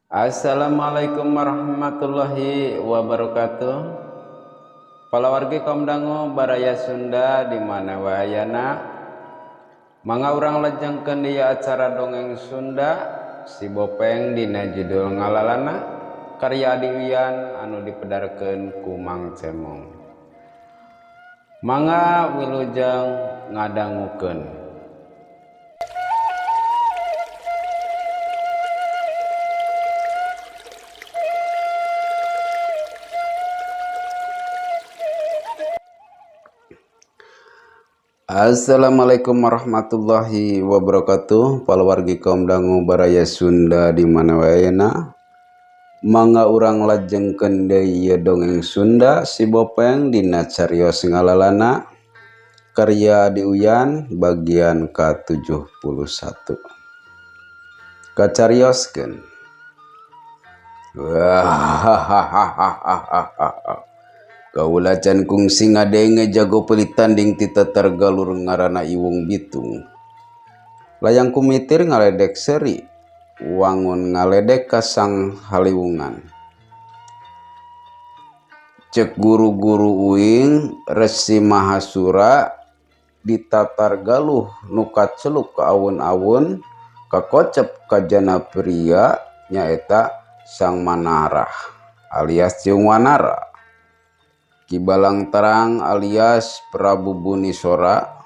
Assalamualaikum warahmatullahi wabarakatuh. Palawargi kaum dangu baraya Sunda di mana wayana. Mangga urang lajengkeun ieu acara dongeng Sunda Si Bopeng dina judul Ngalalana karya Adi Uyan anu dipedarkeun ku Mang Cemong. Mangga wilujeng ngadangukeun. Assalamualaikum warahmatullahi wabarakatuh. Palawargi kaum dangu baraya Sunda di mana waena. Mangga urang lajengkeun deui ieu dongeng Sunda Si Bopeng dina carios Ngalalana karya Adi Uyan bagian ka-71. Kacarioskeun. Kaula can kungsi ngadenge jago pelitanding ti tatar galur ngaranna Iwung Bitung. Layang Kumitir ngaledek seuri, wangun ngaledek ka Sang Haliwungan. Cek guru-guru uing Resi Mahasura di Tatar Galuh nu kaceluk ka awun-awun kakocep ka jana pria nyaeta Sang Manarah alias Ciung Wanara. Ki Balang Terang alias Prabu Bunisora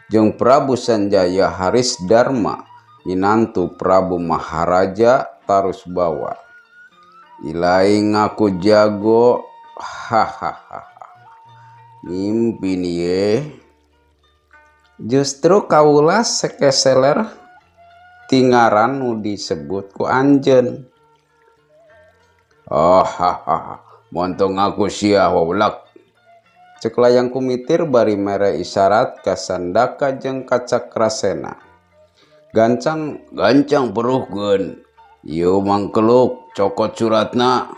jeung Prabu Sanjaya Haris Dharma minantu Prabu Maharaja Tarusbawa. Ilai ngaku jago, hahaha. Mimpi ye. Justru kaula sekeseler tingaran nu disebut ku anjeun. Oh hahaha, montong ngaku sia wawlak. Cek Layang Kumitir bari mere isyarat ka Sandaka jeung ka Cakrasena. Gancang gancang peruhkeun. Ieu mangkeluk cokot suratna.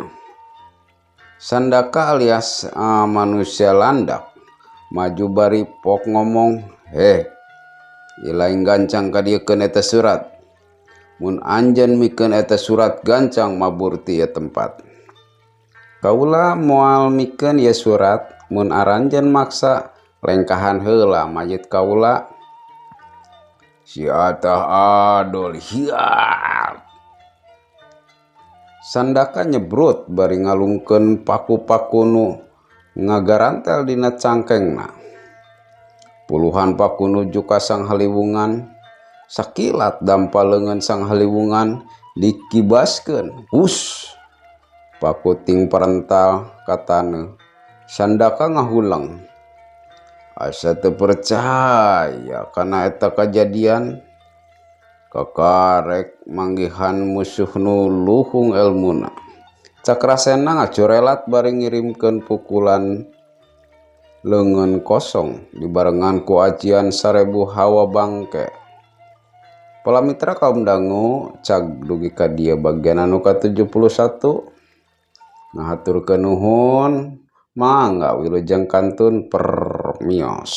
Sandaka alias manusia landak maju bari pok ngomong, "Heh, ilaing gancang ka dieukeun eta surat. Mun anjeun mikeun eta surat gancang mabur ti ieu tempat." Kaula moal mikeun ieu surat. Mun aranjeun maksa lengkahan heula mayit kaula. Si atah adol hiat. Sandaka nyebrut bari ngalungkeun paku-paku nu ngagarantel dina cangkengna. Puluhan paku nuju ka Sang Haliwungan. Sakilat dampa leungeun Sang Haliwungan dikibaskeun. Hus. Paku ting parental ka taneuh. Sandaka ngahuleng. Asa teu percaya kana eta kajadian. Kakarek manggihan musuh nu luhung elmuna. Cakrasena ngacorelat bari ngirimkeun pukulan leungeun kosong dibarengan ku ajian 1000 hawa bangke. Palamitra kaum dangu cag dugi ka dieu bagian anu ka-71. Ngahaturkeun nuhun. Mangga wilujeng kantun permios.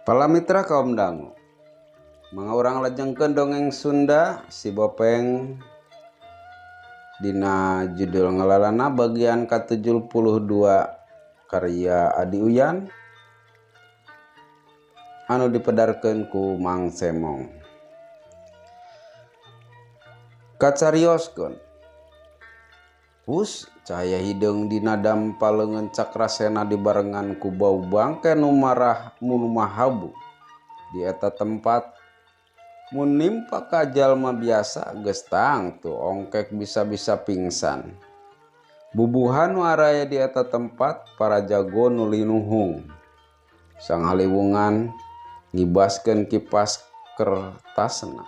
Palamitra kaum dangu, mangga urang lajengkeun dongeng Sunda Si Bopeng dina judul Ngalalana bagian ka-72 karya Adi Uyan anu dipedarkeun ku Mang Cemong. Kacarioskeun. Hus cahaya hideung dina dampa leungeun Cakrasena dibarengan ku bau bangke nu marah nu mahabu. Di eta tempat mun nimpa ka jalma biasa geus tangtu ongkek bisa-bisa pingsan. Bubuhan nu araya di eta tempat para jago nu linuhung. Sang Haliwungan ngibaskeun kipas kertasna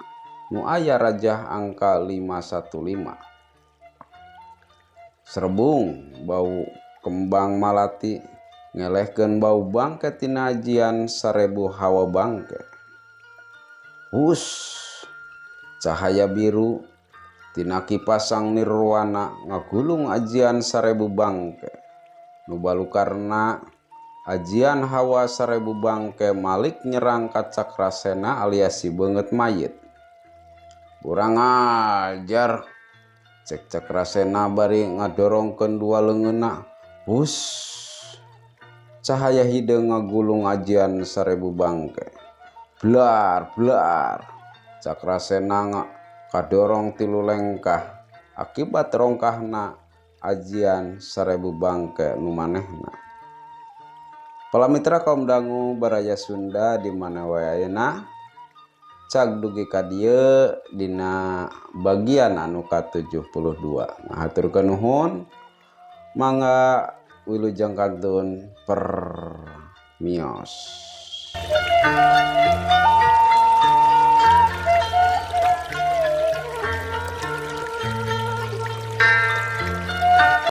nu aya rajah angka 515. Serbung bau kembang malati ngelehkeun bau bangke tina ajian 1000 hawa bangke. Hus, cahaya biru Tina kipas Sang Nirwana ngagulung ajian 1000 bangke. Nu balukarna ajian hawa 1000 bangke malik nyerang ka Cakrasena alias si beungeut mayit. Kurang ajar, cek Cakrasena bari ngadorongkeun dua leungeunna. Hus, cahaya hideung ngagulung ajian 1000 bangke. Blar blar, Cakrasena kadorong 3 lengkah akibat rongkahna ajian 1000 bangke nu manehna. Palamitra kaum dangu baraya Sunda di mana wae ayeuna, cag dugi ka dieu dina bagian anu ka-72. Ngahaturkeun nuhun, mangga wilujeng kantun permios.